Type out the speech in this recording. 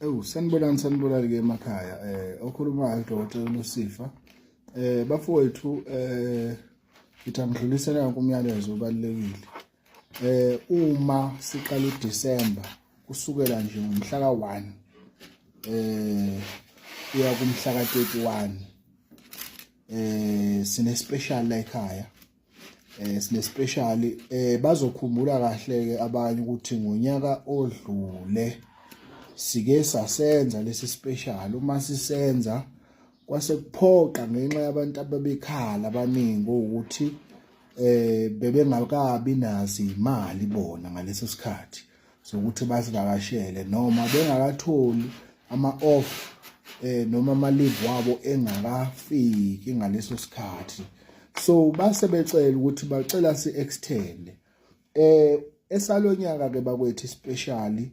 Ewu, sanibonani, sanibonani ke emakhaya. Okhulumayo uDokotela Lusifa. Bafowethu, ngithi angidlulisela nanku umyalezo obalulekile. Uma siqala uDecember, kusukela nje ngomhla ka-1 kuya kumhla ka-31, sine special la ekhaya. Sine special. Bazokhumbula kahle ke abanye ukuthi ngonyaka odlule sike sasenza lesi special. Uma sisenza kwase kuphoqa ngenxa yabantu ababekhala abaningi ukuthi bebengakabi nazi imali bona ngaleso sikhathi sokuthi basivakashele, noma bengakatholi ama-off noma ama-leave wabo engakafiki ngaleso sikhathi. So base becela ukuthi bacela si-extend esalonyaka ke bakwethu specially.